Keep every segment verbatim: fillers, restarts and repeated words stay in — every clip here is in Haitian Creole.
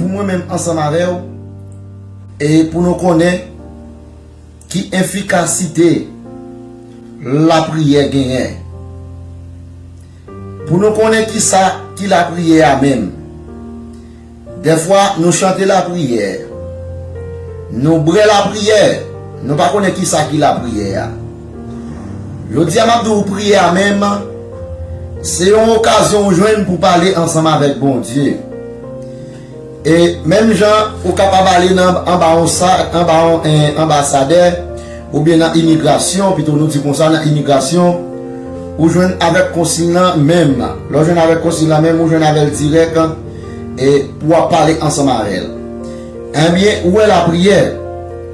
pou mwen menm ansanm avè w, e pou nou konnen ki efikasite lapriyè genyen. Pou nou konnen ki sa ki lapriyè a menm. Dèfwa, nou chante lapriyè, nou brè lapriyè, nou pa konnen ki sa ki lapriyè a. Jodi a, m ap di w, priyè a menm, se yon okazyon ou jwenn pou pale ansanm avèk Bondye. E menm jan ou kapab ale nan anba yon sa, anba yon, eh, anbasadè, oubyen nan imigrasyon, pito nou di konsa, nan imigrasyon, ou jwenn avèk konsil lan menm. Lè w jwenn avèk konsil lan menm, ou jwenn avè l dirèk, e pou w ap pale ansanm avè l. Ebyen, ou wè lapriyè.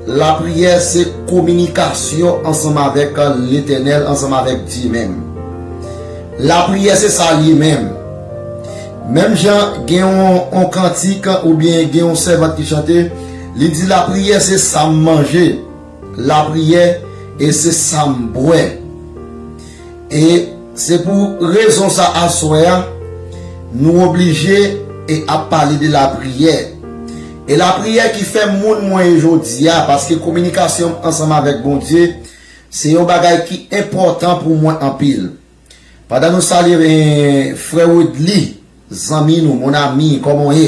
Lapriyè se kominikasyon ansanm avèk Letènèl, ansanm avèk Dye menm. Lapriyè se sa l ye menm. Menm jan gen yon, yon kantik oubyen gen yon sèvant ki chante, li di, lapriyè se sa m manje, lapriyè e se sa m bwè. E se pou rezon sa aswè a, nou oblije e ap pale de lapriyè. E lapriyè ki fè moun mwen ye jodi a, paske kominikasyon m ansanm avèk Bondye, se yon bagay ki enpòtan pou mwen anpil. Pandan nou salye, eh, frè Woodly, zanmi nou, mon ami, kòman w ye?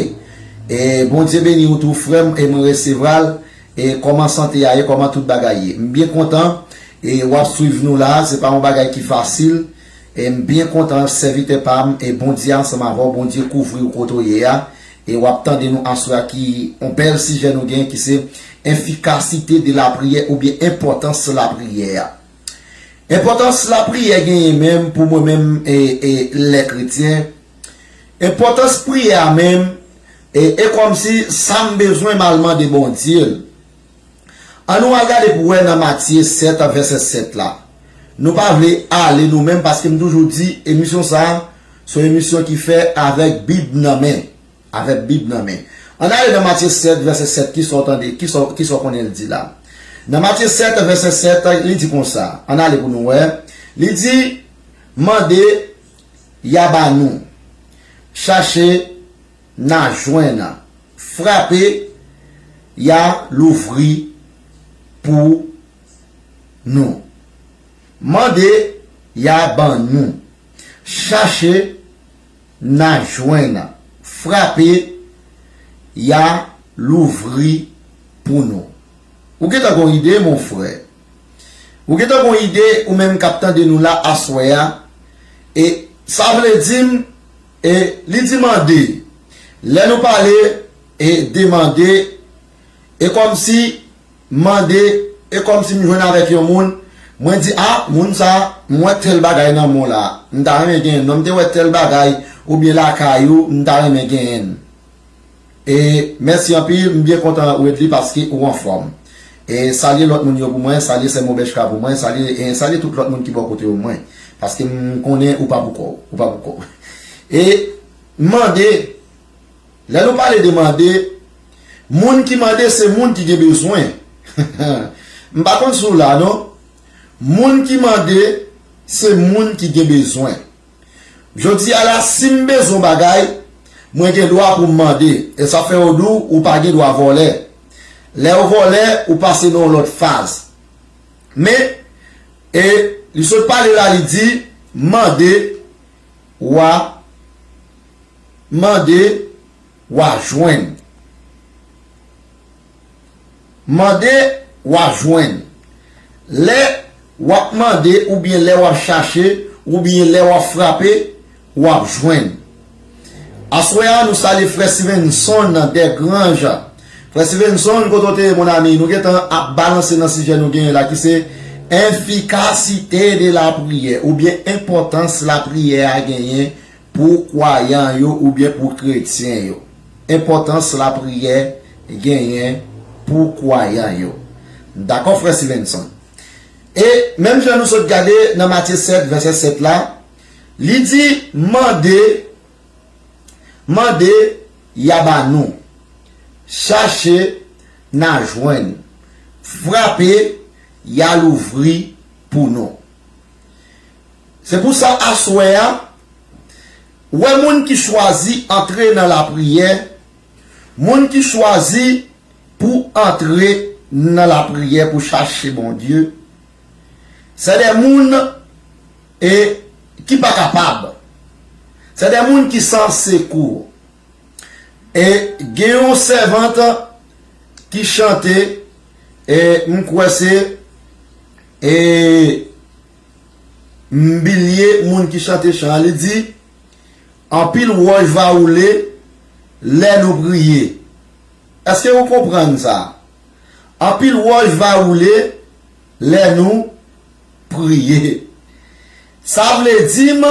E Bondye beni w tou, frè m, e mwen resevwa l. E kòman sante a ye, kòman tout bagay ye? M byen kontan, e w ap swiv nou la, se pa yon bagay ki fasil. E m byen kontan, sèvitè pa m, e Bondye ansanm avè w, Bondye kouvri w kote w ye a. E w ap tande nou aswè a ki yon bèl sijè nou gen ki se efikasite de lapriyè oubyen enpòtans lapriyè a. Enpòtans lapriyè genyen menm pou mwen menm e, e lè kretyen. Enpòtans priyè a menm e, e kòmsi sa m bezwen m al mande Bondye l. An nou al gade pou wè nan Matye sèt vèsè sèt la. Nou pa vle ale nou menm paske m toujou di emisyon sa a se yon emisyon ki fè avèk Bib nan men. Avèk Bib nan men. Ann ale nan Matye sèt vèsè sèt, kisa w tande, kisa w, kisa w konnen l di la? Nan Matye sèt vèsè sèt, li di konsa, ann ale pou nou wè. Li di, mande, y a ba nou. Chache, n a jwenn. Frape, y a louvri pou nou. Mande, y a ban nou. Chache, n a jwenn. Frape, y a louvri pou nou. Ou gentan gon ide, mon frè. Ou gentan gon ide, ou menm k ap tande nou la aswè a. E sa vle di m, e li di mande. Lè nou pale, e de mande, e kòmsi mande, e kòmsi m jwenn avèk yon moun, mwen di, a, moun sa, m wè tèl bagay nan men w la, m ta renmen genyen l, non, m te wè tèl bagay, oubyen lakay ou, m ta renmen genyen l. E mèsi anpil, m byen kontan wè li paske ou anfòm. E salye lòt moun yo pou mwen, salye sè Mobèchka pou mwen, salye, e salye tout lòt moun ki bò kote yo mwen. Paske m konnen ou pa pou kò w, ou pa pou kò w. E mande, lè nou pale de mande, moun ki mande se moun ki gen bezwen. M pa konn si w la, non. Moun ki mande se moun ki gen bezwen. Jodi a la, si m bezwen yon bagay, mwen gen dwa pou m mande. E sa fè yo di w, ou pa gen dwa vòlè. Lè w vòlè, ou pase nan yon lòt faz. Men, e li sot pale la, li di, mande, w a mande, w a jwenn. Mande, w a jwenn. Lè w ap mande, oubyen lè w ap chache, oubyen lè w ap frape, w ap jwenn. Aswè a, nou salye frè Stevenson Desgranges. Frè Stevenson, kote w te ye, mon ami? Nou gentan ap balanse nan sijè nou genyen la, ki se efikasite de lapriyè, oubyen enpòtans lapriyè a genyen pou kwayan yo oubyen pou kretyen yo. Enpòtans lapriyè genyen pou kwayan yo. Dakò, frè Stevenson? E menm jan nou sot gade nan Matye sèt, vèsè sèt la, li di, mande, mande, y a ba nou. Chache, n a jwenn. Frape, y a louvri pou nou. Se pou sa aswè a, ou wè moun ki chwazi antre nan lapriyè, Moun ki chwazi pou antre nan lapriyè pou chache Bondye, se de moun e ki pa kapab. Se de moun ki san sekou. E gen yon sèvant ki chante, e m kwè se, e m bliye moun ki chante chan an, li di, anpil wòch va woule lè nou priye. Èske ou konprann sa? Anpil wòch va woule lè nou priye. Sa vle di m,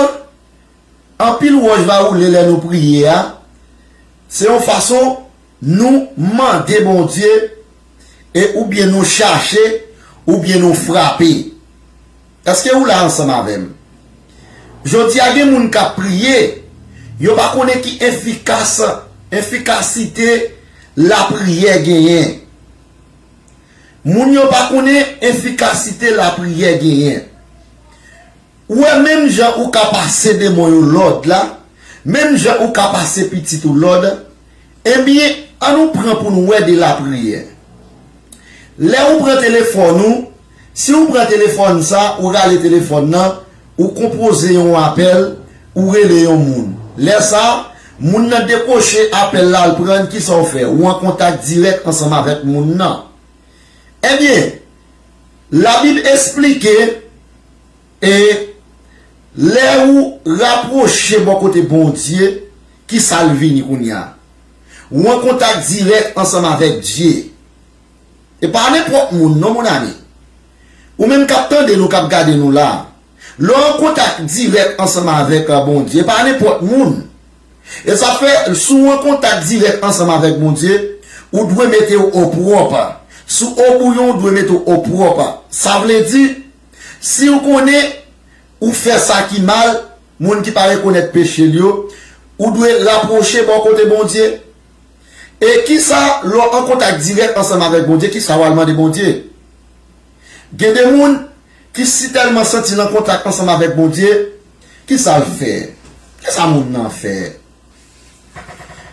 anpil wòch va woule lè nou priye a, se yon fason nou mande Bondye, e oubyen nou chache, oubyen nou frape. Èske ou la ansanm avè m? Jodi a gen moun k ap priye, yo pa konnen ki efikas, efikasite lapriyè genyen. Moun yo pa konnen efikasite lapriyè genyen. Ou wè, menm jan ou ka pase demon yo lòd la, menm jan ou ka pase pitit ou lòd, ebyen, ann nou pran pou nou wè de lapriyè. Lè ou pran telefòn ou, si ou pran telefòn sa, ou rale telefòn nan, ou konpoze yon apèl, ou rele yon moun. Lè sa, moun nan dekwoche apèl la, l pran, kisa ou fè? Ou an kontak dirèk ansanm avèk moun nan. Ebyen, Labib esplike, e lè ou rapwoche bò kote Bondye, kisa l vini kounye a? Ou an kontak dirèk ansanm avèk Dye. E pa nenpòt moun, non, mon ami. Ou menm k ap tande nou, k ap gade nou la, lè w an kontak dirèk ansanm avèk, a, Bondye, e pa nenpòt moun. E sa fè, si w an kontak dirèk ansanm avèk Bondye, ou dwe mete w opwòp. Si w obouyon, ou dwe mete w opwòp. Sa vle di, si w konnen ou fè sa ki mal, moun ki pa rekonèt peche l yo, ou dwe rapwoche bò kote Bondye. E kisa, lè w an kontak dirèk ansanm avèk Bondye, kisa w al mande Bondye? Gen de moun ki si tèlman santi l an kontak ansanm avèk Bondye, kisa l fè? Kisa moun nan fè?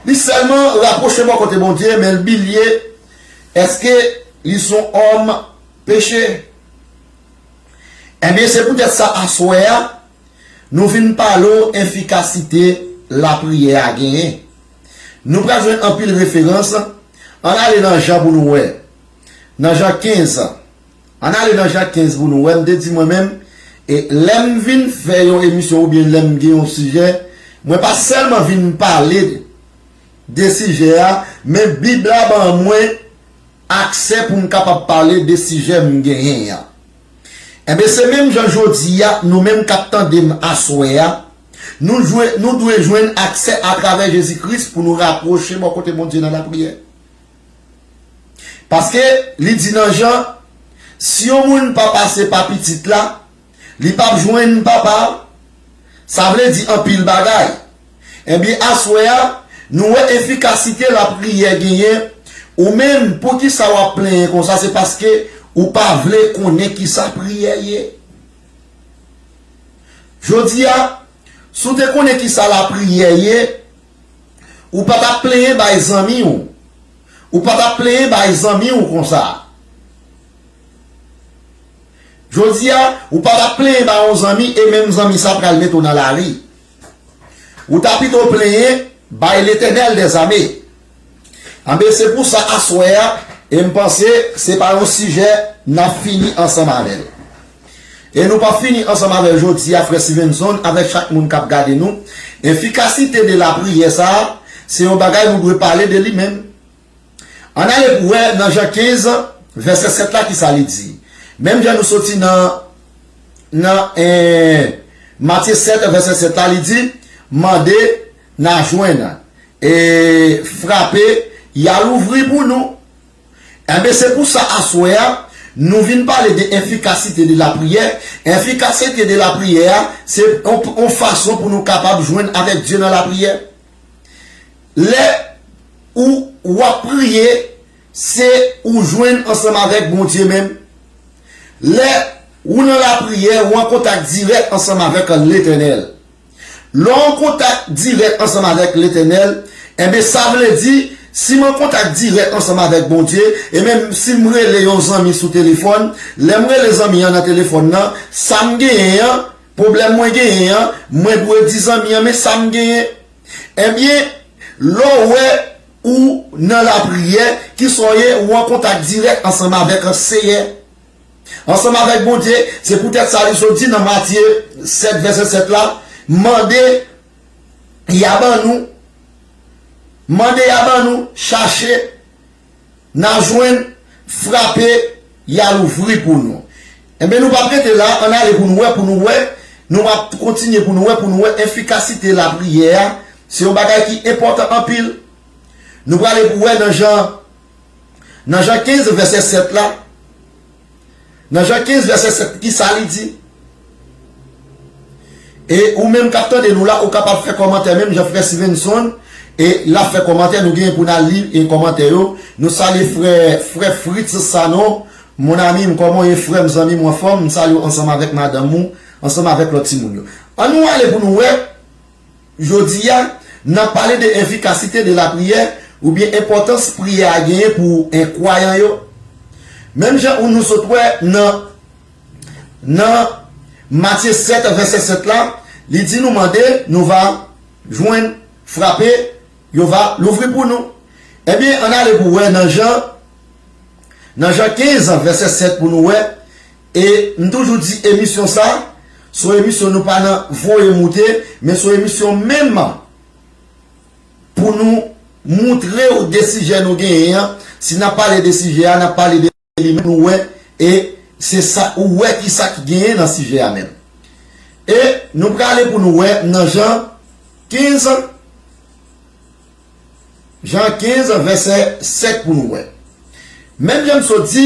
Li sèlman rapwoche bò kote Bondye, men l bliye èske li se yon òm peche. Ebyen, se poutèt sa, aswè a, nou vin pale w efikasite lapriyè a genyen. Nou pral jwenn anpil referans. Ann ale nan Jan pou nou wè. Nan Jan kenz. Ann ale nan Jan kenz pou nou wè. M te di mwen menm, e lè m vin fè yon emisyon oubyen lè m gen yon sijè, mwen pa sèlman vin pale de sijè a, men Bib la ban mwen aksè pou m kapab pale de sijè m genyen an. Enben, se menm jan jodi a, nou menm k ap tande m aswè a, nou jwe, nou dwe jwenn aksè atravè Jezi Kris pou nou rapwoche bò kote Bondye nan lapriyè. Paske li di nan Jan, si yon moun pa pase pa Pitit la, li p ap jwenn Papa a. Sa vle di anpil bagay. Ebyen, aswè a, nou wè efikasite lapriyè genyen. Ou menm, poukisa w ap plenyen konsa? Se paske ou pa vle konnen kisa priyè ye. Jodi a, si w te konnen kisa lapriyè ye, ou pa t ap plenyen bay zanmi w. Ou pa t ap plenyen bay zanmi w konsa. Jodi a, ou pa t ap plenyen bay yon zanmi e menm zanmi sa pral mete w nan lari. Ou ta pito plenyen bay Letènèl dèzame. Anben, se pou sa aswè a, e m panse se pa yon sijè n ap fini ansanm avè l. E nou p ap fini ansanm avè l jodi a, frè Stevenson, avèk chak moun k ap gade nou. Efikasite de lapriyè sa a, se yon bagay nou dwe pale de li menm. Ann ale pou wè nan Jan kenz, vèsè sèt la, kisa li di. Menm jan nou soti nan, nan, eh, Matye sèt, vèsè sèt la, li di, mande, n a jwenn, e frape, y a louvri pou nou. Enben, se pou sa aswè a, nou vin pale de efikasite de lapriyè. Efikasite de lapriyè a, se yon, yon fason pou nou kapab jwenn avèk Dye nan lapriyè. Lè ou, w ap priye, se ou jwenn ansanm avèk Bondye menm. Lè ou nan lapriyè, ou an kontak dirèk ansanm avèk Letènèl. Lè w an kontak dirèk ansanm avèk Letènèl, enben, sa vle di, Si m an kontak dirèk ansanm avèk Bondye, e menm si m rele yon zanmi sou telefòn, lè m rele zanmi an nan telefòn nan, sa m genyen an, pwoblèm mwen genyen an, mwen dwe di zanmi an, men sa m genyen. Ebyen, lè w wè ou nan lapriyè, kisa w ye, ou an kontak dirèk ansanm avèk Seyè. Ansanm avèk Bondye, se poutèt sa li sot di nan Matye sèt vèsè sèt la, mande, y a ban nou, mande, y a ban nou, chache, n a jwenn, frape, y a louvri pou nou. Enben, nou p ap rete la, ann ale pou nou wè, pou nou wè, nou ap kontinye pou nou wè, pou nou wè efikasite lapriyè a, se yon bagay ki enpòtan anpil. Nou prale pou wè nan Jan, nan Jan kenz vèsè sèt la, nan Jan kenz vèsè sèt, kisa li di? E ou menm k ap tande nou la, ou kapab fè kòmantè, menm jan frè Stevenson, e l ap fè kòmantè, nou genyen pou n al li e kòmantè yo. Nou salye frè, frè Fritz Sanon, mon ami, m kòman w ye, frè m, zanmi m, anfòm, m salye w ansanm avèk madanm ou, ansanm avèk lòt timoun yo. An nou ale pou nou wè, jodi a, n ap pale de efikasite de lapriyè, oubyen enpòtans priyè a genyen pou enkwayan yo. Menm jan ou nou sot wè nan, nan Matye sèt, vèsè sèt la, li di nou mande, nou va jwenn, frape, yo va louvri pou nou. Ebyen, ann ale pou wè nan Jan, nan Jan kenz, vèsè sèt pou nou wè. E m toujou di emisyon sa, se yon emisyon nou pa nan voye moute, men se yon emisyon menm pou nou moutre w de sijè nou genyen an. Si n ap pale de sijè a, n ap pale de li menm nou wè, e se sa, ou wè kisa ki genyen nan sijè a menm. E nou prale pou nou wè nan Jan kenz, Jan kenz, vèsè sèt pou nou wè. Menm jan m sot di,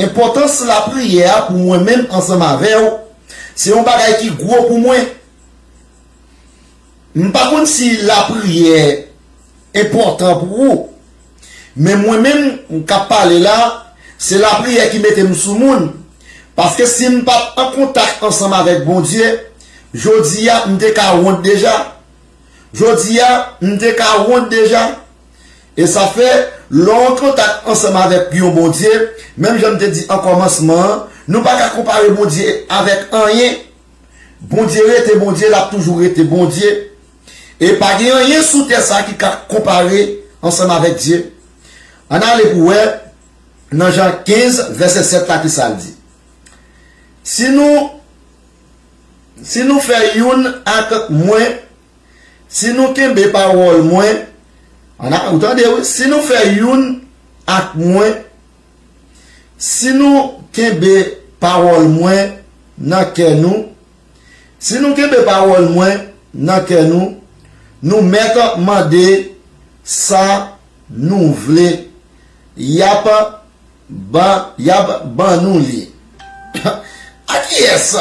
enpòtans lapriyè a pou mwen menm ansanm avè w, se yon bagay ki gwo pou mwen. M pa konn si lapriyè enpòtan pou ou, men mwen menm, m k ap pale la, se lapriyè ki mete m sou moun. Paske si m pa t an kontak ansanm avèk Bondye, jodi a, m te ka wont deja. Jodi a, m te ka wont deja. E sa fè, lè w an kontak ansanm avèk yon Bondye, menm jan m te di an kòmansman an, nou pa ka konpare Bondye avèk anyen. Bondye rete Bondye, l ap toujou rete Bondye. E pa gen anyen sou tè sa a ki ka konpare ansanm avèk Dye. Ann ale pou wè nan Jan kenz, vèsè sèt la, kisa l di. Si nou, si nou fè youn ak mwen, si nou kenbe pawòl mwen, ann a, ou tande, wi, si nou fè youn ak mwen, si nou kenbe pawòl mwen nan kè nou, si nou kenbe pawòl mwen nan kè nou, nou mèt mande sa nou vle, y ap ban, y ap ban nou li. A kiyès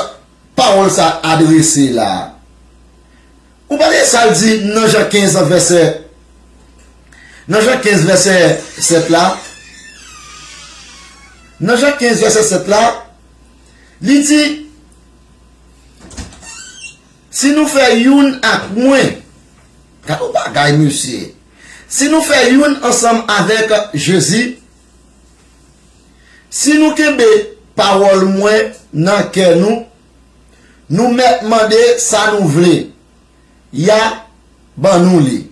pawòl sa adrese la? Ou pa tande sa l di nan Jan kenz vèsè, nan Jan kenz vèsè sèt la? Nan Jan kenz vèsè sèt la, li di, si nou fè youn ak mwen, gade yon bagay, mesye. Si nou fè youn ansanm avèk Jezi, si nou kenbe pawòl mwen nan kè nou, nou mèt mande sa nou vle, y a ban nou li.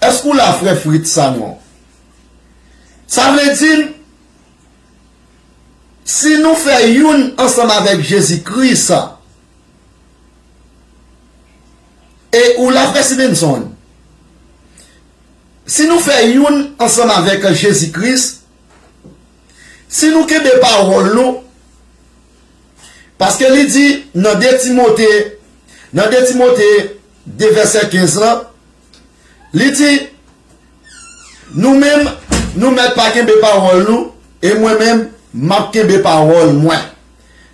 Èske w la, frè Fritz Sanon? Sa vle di, si nou fè youn ansanm avèk Jezi Kris, e ou la, frè Stevenson, si nou fè youn ansanm avèk Jezi Kris, si nou kenbe pawòl nou, paske li di nan de Timote, nan de Timote de vèsè kenz lan, li di, nou menm, nou mèt pa kenbe pawòl nou, e mwen menm, m ap kenbe pawòl mwen.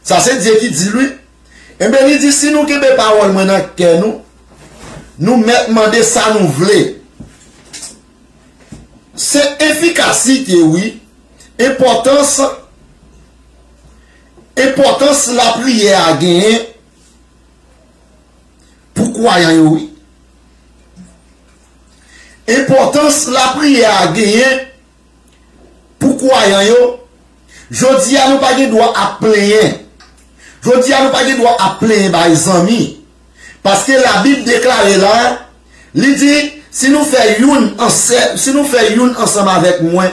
Sa se Dye ki di l, wi. Enben, li di, si nou kenbe pawòl mwen nan kè nou, nou mèt mande sa nou vle. Se efikasite, wi, enpòtans, enpòtans lapriyè a genyen pou kwayan yo, wi. Enpòtans lapriyè a genyen pou kwayan yo, jodi a nou pa gen dwa ap plenyen. Jodi a nou pa gen dwa ap plenyen bay zanmi. Paske Labib deklare la, li di, si nou fè youn anse-, si nou fè youn ansanm avèk mwen,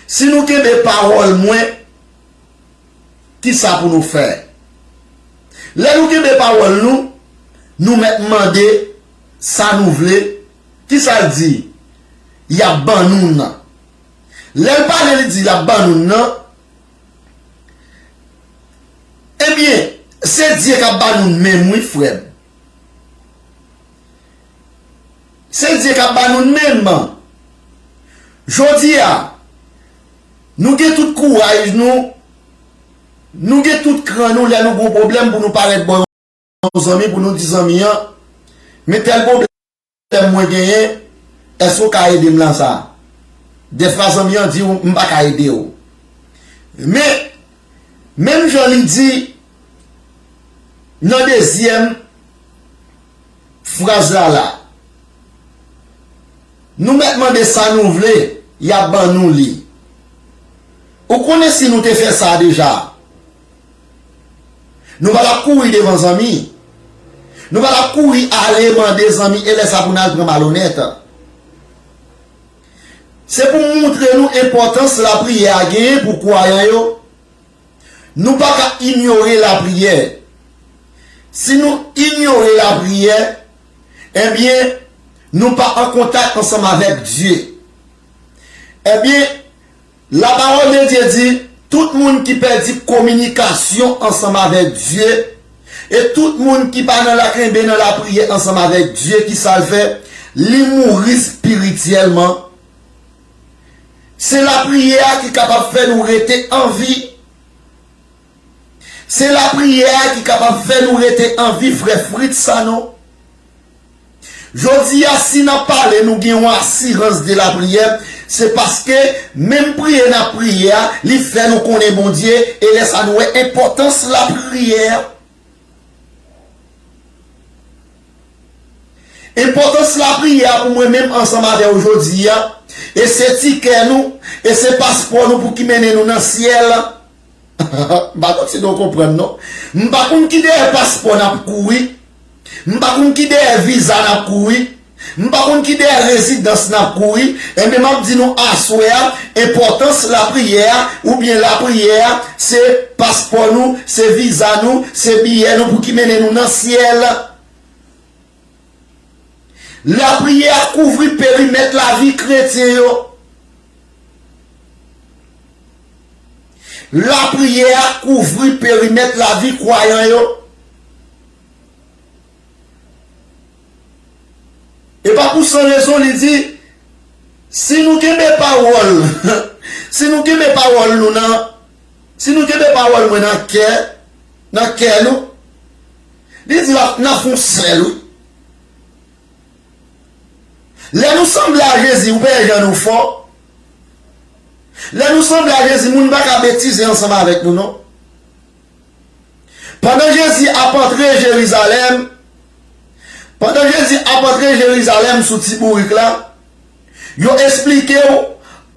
si nou kenbe pawòl mwen, kisa pou nou fè? Lè nou kenbe pawòl nou, nou mèt mande sa nou vle. Kisa l di? Y ap ban nou nan. Lè l pale, li di l ap ban nou nan. Ebyen, se Dye k ap ban nou menm, wi, frè m. Se Dye k ap ba nou menm. Jodi a, nou gen tout kouraj nou, nou gen tout kran nou lè nou gon pwoblèm pou nou parèt bò yon zanmi, pou nou di zanmi an, men tèl pwoblèm mwen genyen, èske w ka ede m lan sa? Dèfwa zanmi an di w, m pa ka ede w. Men, menm jan li di nan dezyèm fraz la la, nou mèt mande sa nou vle, y ap ban nou li. Ou konnen si nou te fè sa deja, nou pa t ap kouri devan zanmi. Nou pa t ap kouri ale mande zanmi e lè sa pou n al pran malonèt. Se pou moutre nou enpòtans lapriyè a genyen pou kwayan yo. Nou pa ka inyore lapriyè. Si nou inyore lapriyè, ebyen, nou pa an kontak ansanm avèk Dye. Ebyen, la parole de Dieu di, tout moun ki pèdi kominikasyon ansanm avèk Dye, e tout moun ki pa nan la kenbe nan lapriyè ansanm avèk Dye, ki sa l fè? Li mouri espirityèlman. Se lapriyè a ki kapab fè nou rete an vi. Se lapriyè a ki kapab fè nou rete an vi, frè Fritz Sanon. Jodi a, si n ap pale, nou gen yon asirans de lapriyè, se paske menm priye n ap priye a, li fè nou konnen Bondye, e lè sa nou wè enpòtans lapriyè a. Enpòtans lapriyè a pou mwen menm ansanm avè w jodi a, e se tikè nou, e se paspò nou pou ki mennen nou nan syèl. M pa konn si nou konprann non. M pa konn ki dèyè paspò n ap kouri. M pa konn ki dèyè viza n ap kouri. M pa konn ki dèyè rezidans n ap kouri. Enben, m ap di nou aswè a, enpòtans lapriyè a, oubyen lapriyè a, se paspò nou, se viza nou, se biyè nou pou ki mennen nou nan syèl. Lapriyè a kouvri perimèt lavi kretyen yo. Lapriyè a kouvri perimèt lavi kwayan yo. E pa pou san rezon li di, si nou kenbe pawòl, si nou kenbe pawòl nou nan, si nou kenbe pawòl mwen nan kè, nan kè nou, li di la, n ap fè yon sèl, wi. Lè nou sanble a Jezi, ou pa wè jan nou fò. Lè nou sanble a Jezi, moun pa ka betize ansanm avèk nou, non. Pandan Jezi ap antre Jerizalèm, pandan Jezi ap antre Jerizalèm sou ti bourik la, yo esplike w,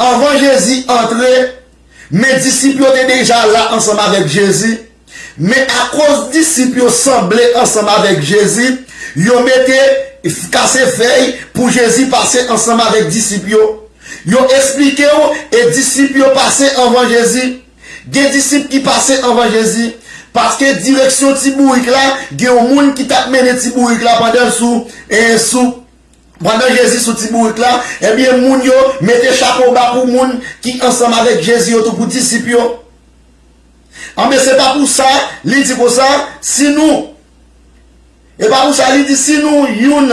anvan Jezi antre, men disip yo te deja la ansanm avèk Jezi. Men akoz disip yo sanble ansanm avèk Jezi, yo mete kase fèy pou Jezi pase ansanm avèk disip yo. Yo esplike w, e disip yo pase anvan Jezi. Gen disip ki pase anvan Jezi, paske direksyon ti bourik la, gen yon moun ki t ap mennen ti bourik la pandan l sou, e, sou, pandan Jezi sou ti bourik la, ebyen, moun yo mete chapo ba pou moun ki ansanm avèk Jezi yo tou, pou disip yo. Anben, se pa pou sa, li di konsa, si nou, e pa pou sa, li di, si nou youn,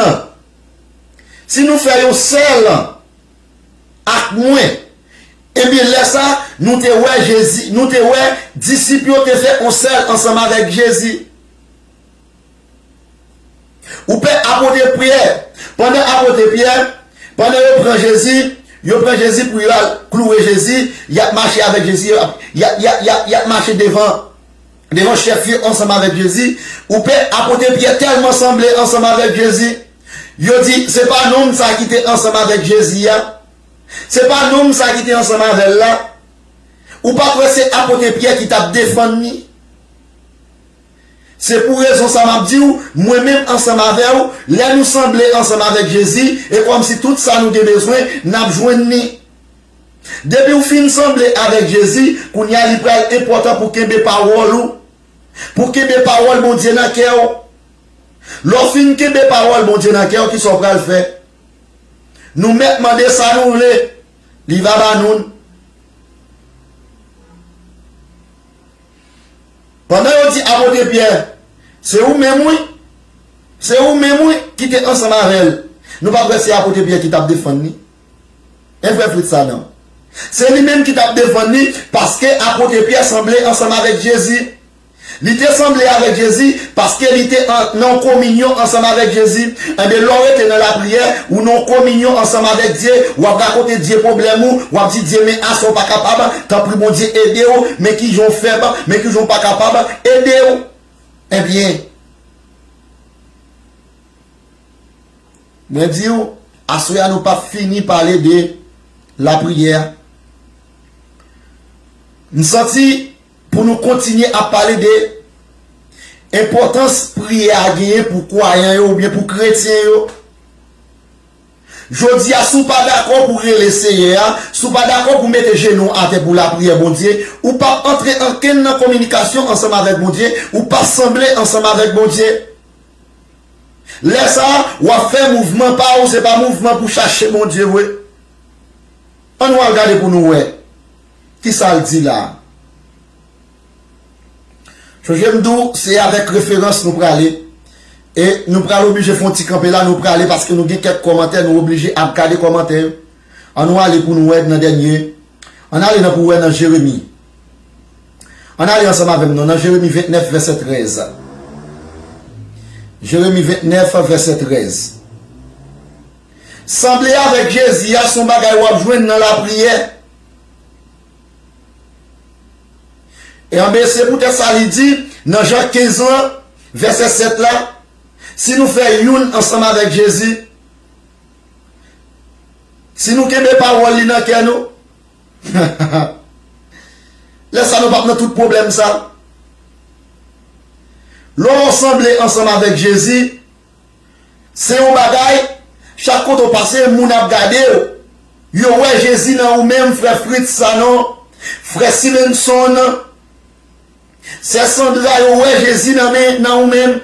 si nou fè yon sèl ak mwen, ebyen, lè sa, nou te wè Jezi, nou te wè disip yo te fè yon sèl ansanm avèk Jezi. Ou pè apote Pyè, pandan apote Pyè, pandan yo pran Jezi, yo pran Jezi pou yo al klouwe Jezi, y ap mache avèk Jezi, y ap, y ap, y ap, y ap, y ap mache devan, devan chèf yo ansanm avèk Jezi. Ou pè apote Pyè tèlman sanble ansanm avèk Jezi. Yo di, se pa nonm sa ki te ansanm avèk Jezi a? Se pa nonm sa ki te ansanm avè l la? Ou pa t wè se apot Pyè ki t ap defann li? Se pou rezon sa m ap di w, mwen menm ansanm avè w, lè nou sanble ansanm avèk Jezi, e kòmsi tout sa nou gen bezwen, n ap jwenn li. Depi w fin sanble avèk Jezi, kounye a li pral enpòtan pou kenbe pawòl ou, pou kenbe pawòl Bondye nan kè w. Lè w fin kenbe pawòl Bondye nan kè w, kisa w pral fè? Nou mèt mande sa nou vle, li va ba nou l. Pandan yo di apot Pyè, se ou menm wi, se ou menm wi ki te ansanm avè l. Nou pa t wè se apot Pyè ki t ap defann li? E frè Fritz sa non. Se li menm ki t ap defann li, paske apot Pyè sanble ansanm avèk Jezi. Li te sanble avèk Jezi paske li te an, nan kominyon ansanm avèk Jezi. Enben, lè w rete nan lapriyè, ou nan kominyon ansanm avèk Dye, w ap rakonte Dye pwoblèm ou, w ap di Dye, men aswè w pa kapab, tanpri Bondye ede w, men kijan w fèb, men kijan w pa kapab, ede w. Ebyen, mwen di w, aswè a nou p ap fini pale de lapriyè. M santi pou nou kontinye ap pale de enpòtans priyè a genyen pou kwayan yo oubyen pou kretyen yo. Jodi a, si w pa dakò pou rele Seyè a, si w pa dakò pou mete jenou w atè pou lapriyè Bondye, ou p ap antre ankenn nan kominikasyon ansanm avèk Bondye, ou p ap sanble ansanm avèk Bondye. Lè sa a, w ap fè mouvman pa w, se pa mouvman pou chache Bondye vre. Ann nou al gade pou nou wè kisa l di la a. Sonje m di w, se avèk referans nou prale. E nou pral oblije fè yon ti kanpe la, nou prale paske nou gen kèk kòmantè, nou oblije ap gade kòmantè yo. Ann nou ale pou nou wè nan dènye. Ann ale nan pou wè nan Jeremi. Ann ale ansanm avè m non, nan Jeremi ventnèf, vèsè trèz. Jeremi ventnèf, vèsè trèz. Sanble avèk Jezi a, se yon bagay w ap jwenn nan lapriyè. E anben, se poutèt sa li di, nan Jan kenz lan, vèsè sèt la, si nou fè youn ansanm avèk Jezi, si nou kenbe pawòl li nan kè nou, lè sa nou p ap nan tout pwoblèm sa. Lè w sanble ansanm avèk Jezi, se yon bagay, chak kote w pase, moun ap gade w. Yo wè Jezi nan ou menm, frè Fritz Sanon, frè Silenson, sè Sandra, yo wè Jezi nan men, nan ou menm.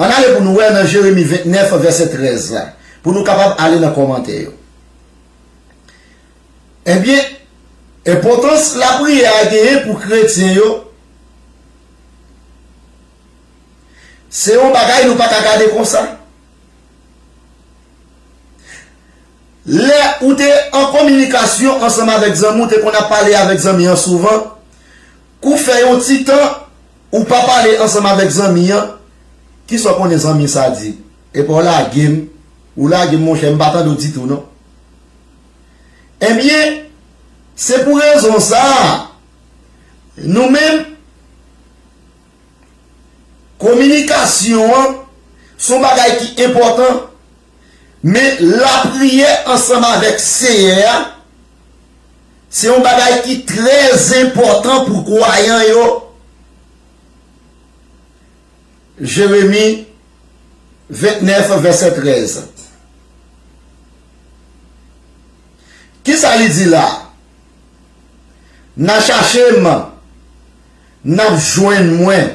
Ann ale pou nou wè nan Jeremi ventnèf, vèsè trèz la, pou nou kapab ale nan kòmantè yo. Ebyen, enpòtans lapriyè a genyen pou kretyen yo, se yon bagay nou pa ka gade konsa. Lè ou te an kominikasyon ansanm avèk zanmi w, ou te konn ap pale avèk zanmi an souvan, kou fè yon ti tan ou pa pale ansanm avèk zanmi an, kisa w konnen zanmi sa di? Epa w lage m, ou lage m, monchè, m pa tande w ditou non. Ebyen, se pou rezon sa a, nou menm, kominikasyon an se yon bagay ki enpòtan, men lapriyè ansanm avèk Seyè a, se yon bagay ki trè enpòtan pou kwayan yo. Jeremi ventnèf, vèsè trèz. Kisa li di la? N a chache m, n ap jwenn mwen,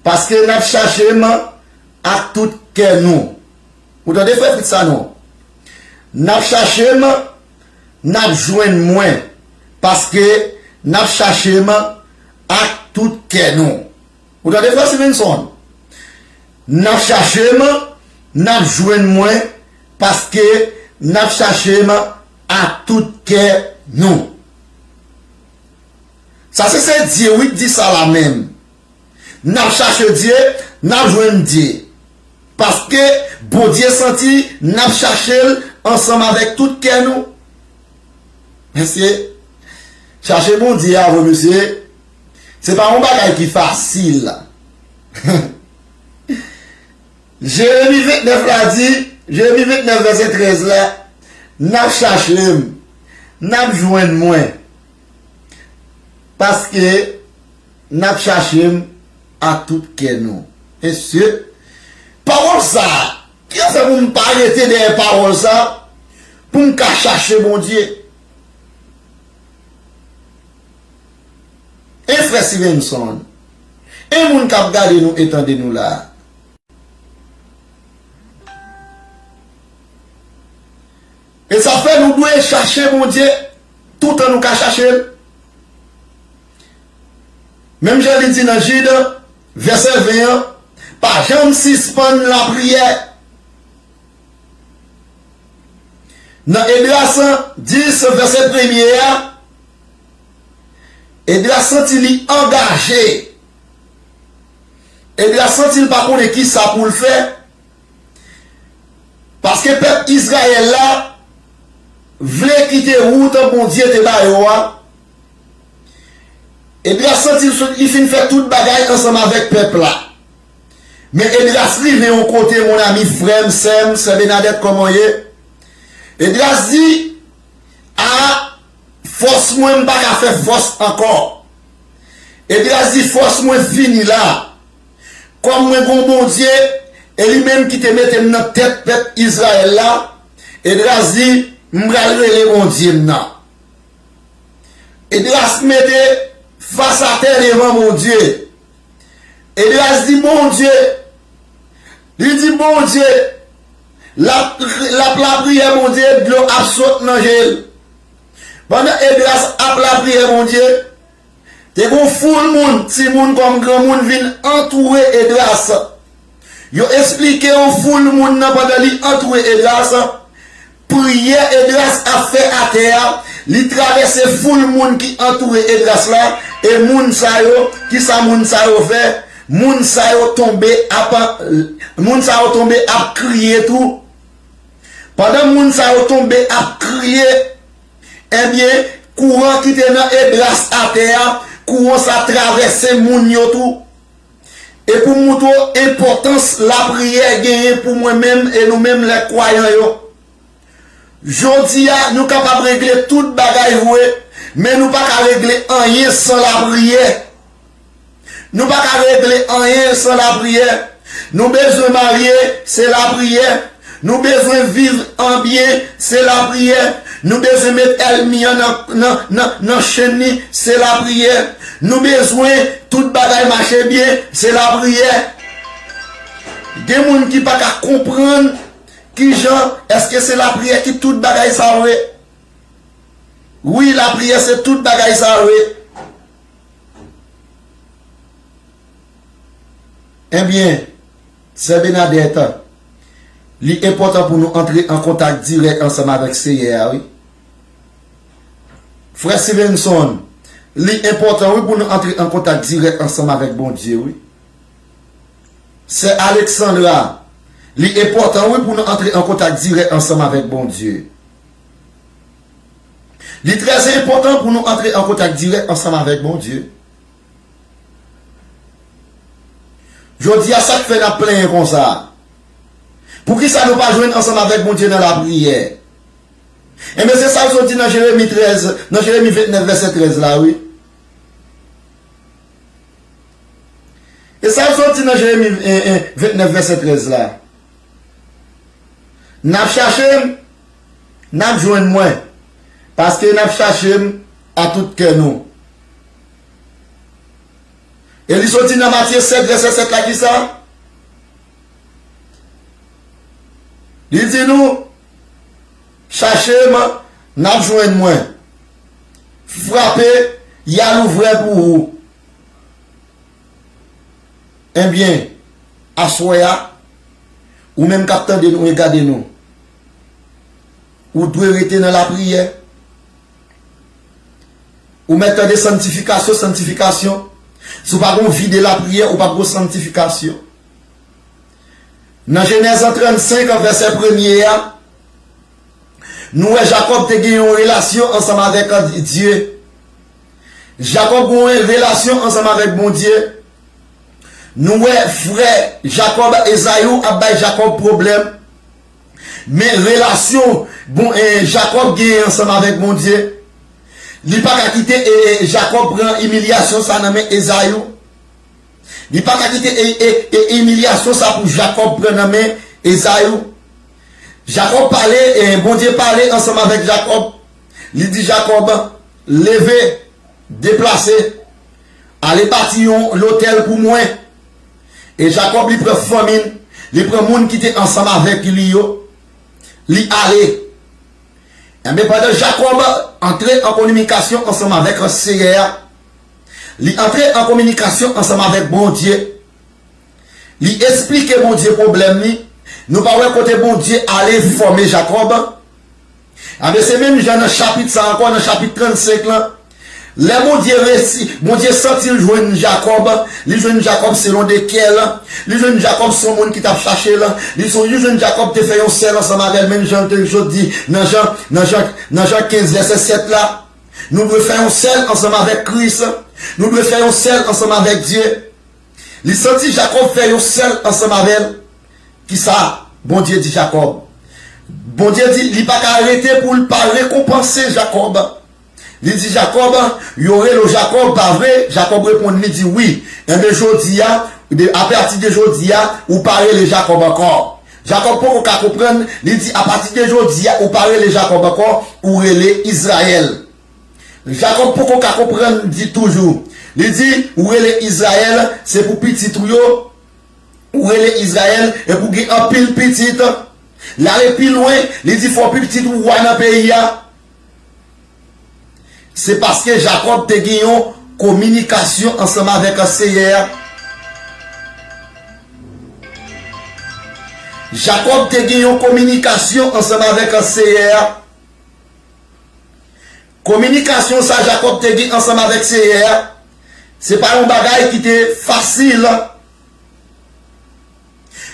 paske n ap chache m ak tout kè nou. Ou tande frè Fritz Sanon? N ap chache m, n ap jwenn mwen, paske n ap chache m ak tout kè nou. Ou tande frè Simenson? N ap chache m, n ap jwenn mwen, paske n ap chache m ak tout kè nou. Sa se, se Dye wi k di sa la menm. N ap chache Dye, n ap jwenn Dye. Paske Bondye santi n ap chache l ansanm avèk tout kè nou. Mesye, chache Bondye a vre, mesye, se pa yon bagay ki fasil. Jeremi vennèf la di, Jeremi vennèf vèsè trèz la, n ap chache m, n ap jwenn mwen, paske n ap chache m a tout kè nou. Mesye, pawòl sa a, ki jan fè pou m pa rete dèyè pawòl sa a, pou m ka chache Bondye? E frè Stevenson, e moun k ap gade nou e tande nou la a? E sa fè nou dwe chache Bondye toutan nou ka chache l. Menm jan li di nan Jid, vèsè ven an, pa janm sispann lapriyè. Nan Esdras dis, vèsè premye a, Esdras santi li angaje. Esdras santi l pa konnen ki sa pou l fè. Paske pèp Izrayèl la vle kite wout Bondye te ba yo a. Esdras santi l sot, li fin fè tout bagay ansanm avèk pèp la. Men Esdras rive yon kote, mon ami, frè m, sè m, sè Benadèt, kòman w ye? Esdras di, a, fòs mwen, m pa ka fè fòs ankò. Esdras di, fòs mwen fini la. Kòm mwen gon Bondye, e li menm ki te mete m nan tèt pèp Izrayèl la, Esdras di, m pral rele Bondye m nan. Esdras mete fas atè devan Bondye. Esdras di, Bondye, li di, Bondye, l ap, l ap lapriyè Bondye, dlo ap sot nan je l. Pandan Esdras ap lapriyè Bondye, te gon foul moun, timoun kòm granmoun, vin antoure Esdras. Yo esplike yon foul moun nan pandan li antoure Esdras, priyè Esdras ap fè atè a, li travèse foul moun ki antoure Esdras la, e moun sa yo, ki sa moun sa yo fè? Moun sa yo tonbe ap, moun sa yo tonbe ap kriye tou. Pandan moun sa yo tonbe ap kriye, ebyen, kouran ki te nan Esdras atè a, kouran sa travèse moun yo tou. E pou moutre w enpòtans lapriyè genyen pou mwen menm e nou menm lè kwayan yo. Jodi a, nou kapab regle tout bagay vre, men nou pa ka regle anyen san lapriyè. Nou pa ka regle anyen san lapriyè. Nou bezwen marye, se lapriyè. Nou bezwen viv an byen, se lapriyè. Nou bezwen met ènmi an nan, nan, nan, nan chenn li, se lapriyè. Nou bezwen tout bagay mache byen, se lapriyè. Gen moun ki pa ka konprann kijan, èske se lapriyè ki tout bagay sa vre? Wi, lapriyè se tout bagay sa vre. Ebyen, sè Benadèt, li enpòtan pou nou antre an kontak dirèk ansanm avèk Seyè a, wi. Frè Stevenson, li enpòtan, wi, pou nou antre an kontak dirèk ansanm avèk Bondye, wi. Sè Alexandra, li enpòtan, wi, pou nou antre an kontak dirèk ansanm avèk Bondye. Li trè enpòtan pou nou antre an kontak dirèk ansanm avèk Bondye. Jodi a, sa k fè n ap plenyen konsa? Poukisa nou pa jwenn ansanm avèk Bondye nan lapriyè? Enben, se sa l sot di nan Jeremi trèz, nan Jeremi vennèf, vèsè trèz la, wi. E sa l sot di nan Jeremi, eh, eh, vennèf, vèsè trèz la. N ap chache m, n ap jwenn mwen, paske n ap chache m a tout kè nou. E li soti nan Matye sèt, vèsè sèt la, ki sa? Li di nou, chache m, n ap jwenn mwen. Frape, y a louvre pou ou. Ebyen, aswè a, ou menm k ap tande nou e gade nou, ou dwe rete nan lapriyè. Ou mèt tande santifikasyon, santifikasyon. Si w pa gon vi de lapriyè, ou p ap gon santifikasyon. Nan Jenèz trannsenk, vèsè premye a, nou wè Jakòb te gen yon relasyon ansanm avèk Dye. Jakòb gen yon relasyon ansanm avèk Bondye. Nou wè frè Jakòb, Ezayou ap bay Jakòb pwoblèm. Men relasyon bon, eh, Jakòb genyen ansanm avèk Bondye, li pa ka kite eh, Jakòb pran imilyasyon sa nan men Ezayou. Li pa ka kite eh, eh, eh, imilyasyon sa pou Jakòb pran nan men Ezayou. Jakòb pale, eh, Bondye pale ansanm avèk Jakòb. Li di Jakòb, leve, deplase, ale bati yon lotèl pou mwen. E Jakòb li pran fanmi l, li pran moun ki te ansanm avèk li yo, li ale. Enben, pandan Jakòb antre an kominikasyon ansanm avèk Seyè a, li antre an kominikasyon ansanm avèk Bondye, li esplike Bondye pwoblèm li, nou pa wè kote Bondye ale fòme Jakòb? Enben, se menm jan nan chapit sa ankò, nan chapit trannsenk lan, lè Bondye resi, Bondye santi l jwenn Jakòb, li jwenn Jakòb selon de kè l, li jwenn Jakòb se yon moun ki t ap chache l, li son, li jwenn Jakòb te fè yon sèl ansanm avè l, menm jan l te jodi nan Jan, nan Jan, nan Jan kenz vèsè sèt la. Nou dwe fè yon sèl ansanm avèk Kris. Nou dwe fè yon sèl ansanm avèk Dye. Li santi Jakòb fè yon sèl ansanm avè l. Kisa Bondye di Jakòb? Bondye di li pa ka rete pou l pa rekonpanse Jakòb. Li di Jakòb, yo rele w Jakòb, pa vre? Jakòb reponn, li di, wi. Enben, jodi a, de, apati de jodi a, ou pa rele Jakòb ankò. Jakòb poko ka konprann, li di, apati de jodi a, ou pa rele Jakòb ankò, ou rele Izrayèl. Jakòb poko ka konprann di toujou. Li di, ou rele Izrayèl, se pou pitit ou yo, ou rele Izrayèl, epi w gen anpil pitit. L ale pi lwen, li di, fò pitit ou wa nan peyi a. Se paske Jakòb te gen yon kominikasyon ansanm avèk Seyè a. Jakòb te gen yon kominikasyon ansanm avèk Seyè a. Kominikasyon sa Jakòb te gen ansanm avèk Seyè a, se pa yon bagay ki te fasil.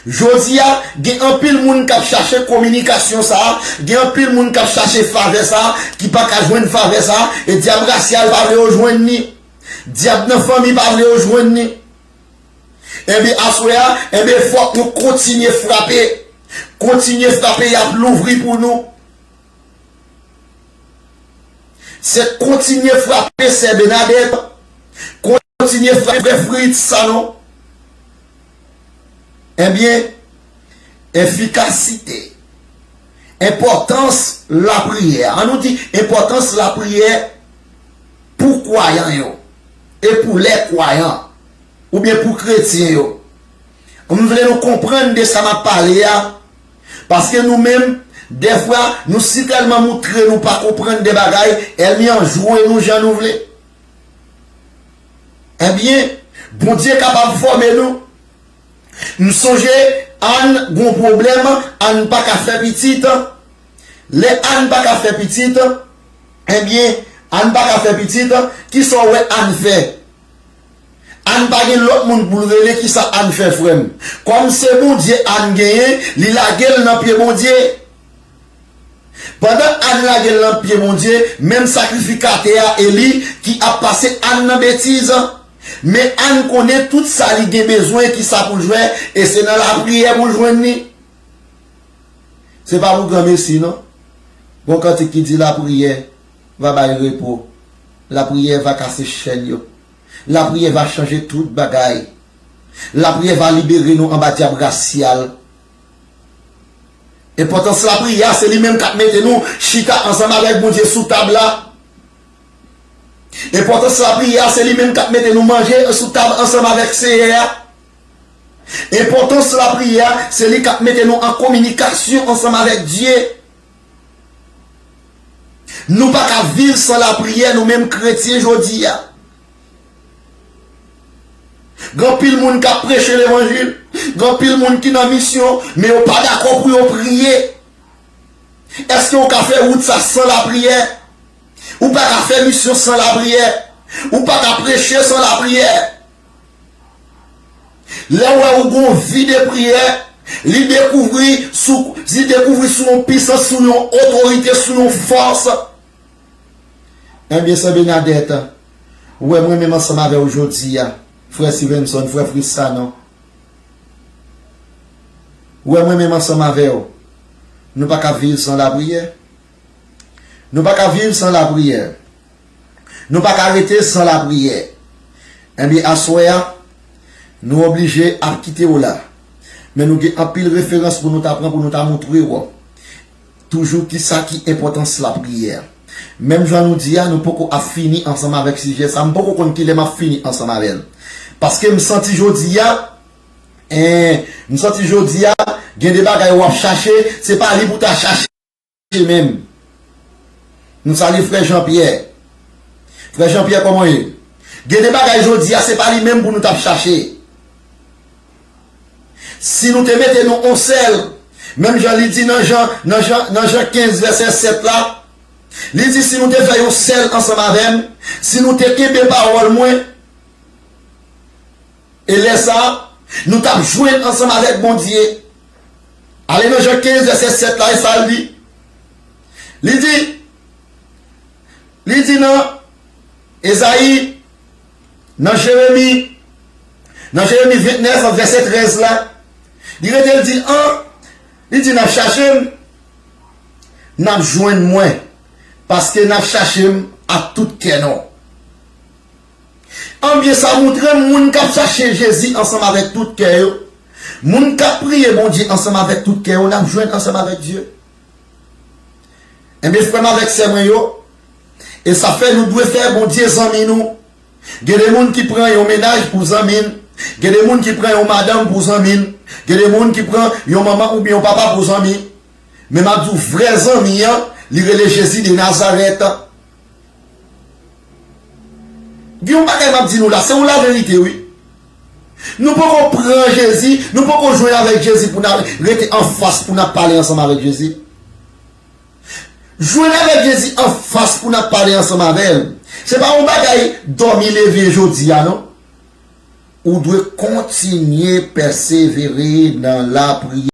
Jodi a, gen anpil moun k ap chache kominikasyon sa a, gen anpil moun k ap chache favè sa a, ki pa ka jwenn favè sa a, e dyab rasyal pa vle yo jwenn ni. Dyab nan fanmi pa vle yo jwenn ni. Enben, aswè a, enben, fòk nou kontinye frape. Kontinye frape, y ap louvri pou nou. Se kontinye frape, sè Bernadette. Kontinye frape, frè Fritz Sanon. Ebyen, efikasite, enpòtans lapriyè. An nou di, enpòtans lapriyè pou kwayan yo e pou lè kwayan, oubyen pou kretyen yo. M vle nou konprann de sa m ap pale a, paske nou menm, dèfwa, nou si tèlman moutre nou pa konprann de bagay, ènmi an jwe nou jan nou vle. Ebyen, Bondye kapab fòme nou. M sonje Ann gon pwoblèm, Ann pa ka fè pitit. Lè Ann pa ka fè pitit, ebyen, Ann pa ka fè pitit, kisa w wè Ann fè? Ann pa gen lòt moun pou l rele, kisa Ann fè, frè m? Kòm se Bondye Ann genyen, li lage l nan pye Bondye. Pandan Ann lage l nan pye Bondye, menm sakrifikatè a Eli ki ap pase Ann nan betiz. Men Ann konnen tout sa li gen bezwen, kisa pou l jwenn, e se nan lapriyè pou l jwenn li. Se pa pou granmesi, non. Gon kantik ki di, lapriyè va bay repo. Lapriyè va kase chèn yo. Lapriyè va chanje tout bagay. Lapriyè va libere nou anba dyab rasyal. Enpòtans lapriyè a, se li menm k ap mete nou chita ansanm avèk Bondye sou tab la. Enpòtans lapriyè a, se li menm k ap mete nou manje sou tab ansanm avèk Seyè a. Enpòtans lapriyè a, se li k ap mete nou an kominikasyon ansanm avèk Dye. Nou pa ka viv san lapriyè, nou menm kretyen jodi a. Gen anpil moun k ap preche levanjil, gen anpil moun ki nan misyon, men yo pa dakò pou yo priye. Èske w ka fè wout sa san lapriyè? Ou pa ka fè misyon san lapriyè. Ou pa ka preche san lapriyè. Lè w wè ou gon vi de priyè, li dekouvri sou, li dekouvri sou yon pisans, sou yon otorite, sou yon fòs. Ebyen, sè Bernadette, ou wè mwen menm ansanm avè w jodi a. Frè Stevenson, frè Fritz Sanon. Ou wè mwen menm ansanm avè w, nou pa ka viv san lapriyè. Nou pa ka viv san lapriyè. Nou pa ka rete san lapriyè. Enben, aswè a, nou oblije ap kite w la. Men nou gen anpil referans pou nou ta pran, pou nou ta montre w. Toujou kisa ki enpòtans lapriyè. Menm jan nou di a, nou poko ap fini ansanm avèk sijè sa. M poko konn kilè m ap fini ansanm avè l. Paske m santi jodi a, en, m santi jodi a, gen de bagay w ap chache, se pa li pou ta chache menm. Nou salye frè Jean Pierre. Frè Jean Pierre, kòman w ye? Gen de bagay jodi a, se pa li menm pou nou t ap chache. Si nou te mete nou on sèl, menm jan li di nan Jan, nan Jan, nan Jan kenz vèsè sèt la, li di si nou te fè yon sèl ansanm avè m, si nou te kenbe pawòl mwen, e lè sa a, nou t ap jwenn ansanm avèk Bondye. Ale nan Jan kenz vèsè sèt la, e sa l di. Li di, li di nan Ezayi, nan Jeremi, nan Jeremi vennèf, vèsè trèz la, li rete l di, an, li di, n ap chache m, n ap jwenn mwen, paske n ap chache m ak tout kè nou. Anbyen, sa montre m, moun k ap chache Jezi ansanm avèk tout kè yo, moun k ap priye Bondye ansanm avèk tout kè yo, n ap jwenn ansanm avèk Dye. Enben, frè m avèk sè mwen yo, e sa fè nou dwe fè Bondye zanmi nou. Gen de moun ki pran yon mennaj pou zanmi l, gen de moun ki pran yon madanm pou zanmi l, gen de moun ki pran yon manman oubyen yon papa pou zanmi. Men m ap di w, vrè zanmi an, li rele Jezi de Nazarèt. Gen yon bagay m ap di nou la, se yon laverite, wi. Nou poko pran Jezi, nou poko jwenn avèk Jezi pou n al rete anfas pou n ap pale ansanm avèk Jezi. Jwenn avèk Jezi anfas pou n ap pale ansanm avè l. Se pa yon bagay dòmi leve jodi a, non. Ou dwe kontinye pèsevere nan lapriyè.